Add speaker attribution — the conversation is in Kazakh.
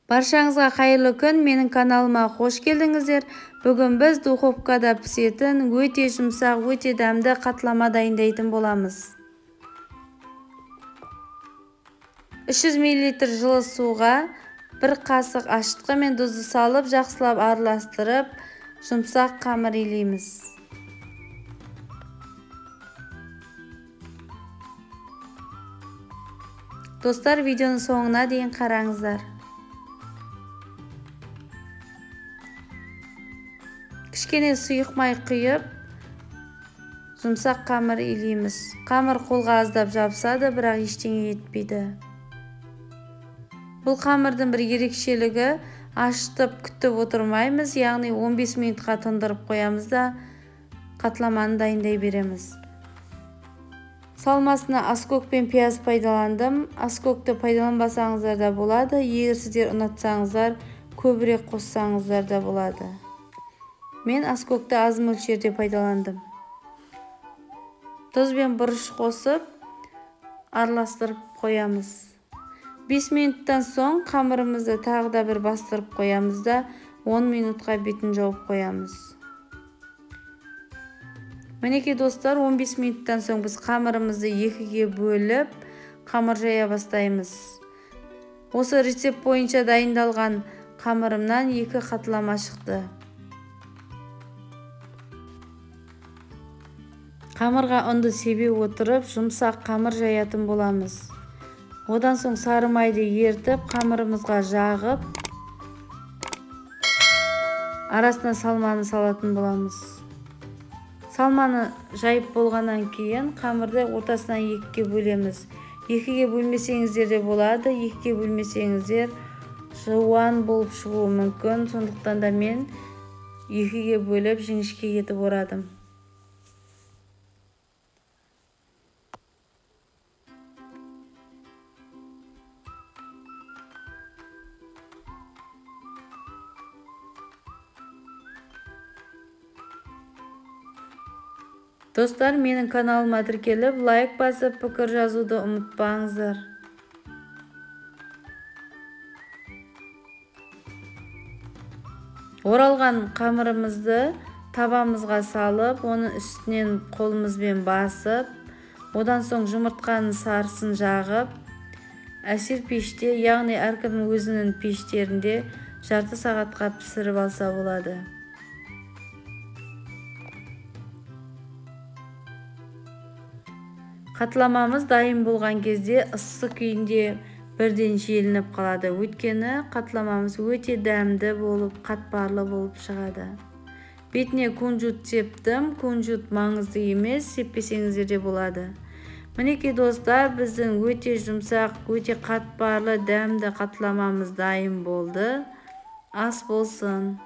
Speaker 1: Баршаңызға қайырлы күн, менің каналыма қош келдіңіздер. Бүгін біз духовкада пісетін өте жұмсақ, өте дәмді қатлама дайындайтын боламыз. 300 мл жылы суға бір қасық ашытқы мен тұзды салып, жақсылап араластырып, жұмсақ қамыр илейміз. Достар, видеоның соңына дейін қараңыздар. Кішкене сұйық май құйып, жұмсақ қамыр илейміз. Қамыр қолға аздап жабысады, бірақ ештеңе етпейді. Бұл қамырдың бір ерекшелігі, ашытып күтіп отырмаймыз, яғни 15 минутқа тындырып қоямыз да қатламаны дайындай береміз. Салмасына аскөк пен пияз пайдаландым. Аскөкті пайдаланбасаңыздар да болады, егер сіздер ұнатсаңыздар, көбірек қоссаңыздар да болады. Мен аскөкті аз мөлшерде пайдаландым. Тұз бен бұрыш қосып, араластырып қоямыз. 5 минуттан соң қамырымызды тағы да бір бастырып қоямыз да 10 минутқа бетін жауып қоямыз. Мінекей достар, 15 минуттан соң біз қамырымызды екіге бөліп, қамыр жая бастаймыз. Осы рецепт бойынша дайындалған қамырымнан 2 қатлама шықты. Қамырға ұнды себе отырып, жұмсақ қамыр жаятын боламыз. Одан соң сары майды ертіп, қамырымызға жағып, арасына салманы салатын боламыз. Салманы жайып болғаннан кейін қамырды ортасынан екіге бөлеміз. Екіге бөлмесеңіздер де болады, екіге бөлмесеңіздер жуан болып шығуы мүмкін. Сондықтан да мен екіге бөліп жіңішке етіп орадым. Достар, менің каналыма тіркеліп, лайк басып, пікір жазуды ұмытпаңыздар. Оралған қамырымызды табамызға салып, оның үстінен қолымызбен басып, одан соң жұмыртқаның сарысын жағып, әсер пеште, яғни әркімнің өзінің пештерінде жарты сағатқа пісіріп алса болады. Қатламамыз дайын болған кезде ыссы күйінде бірден желініп қалады. Өйткені қатламамыз өте дәмді болып, қатпарлы болып шығады. Бетіне кунжут септім. Кунжут маңызды емес, сеппесеңіздер де болады. Мінекей достар, біздің өте жұмсақ, өте қатпарлы, дәмді қатламамыз дайын болды. Ас болсын.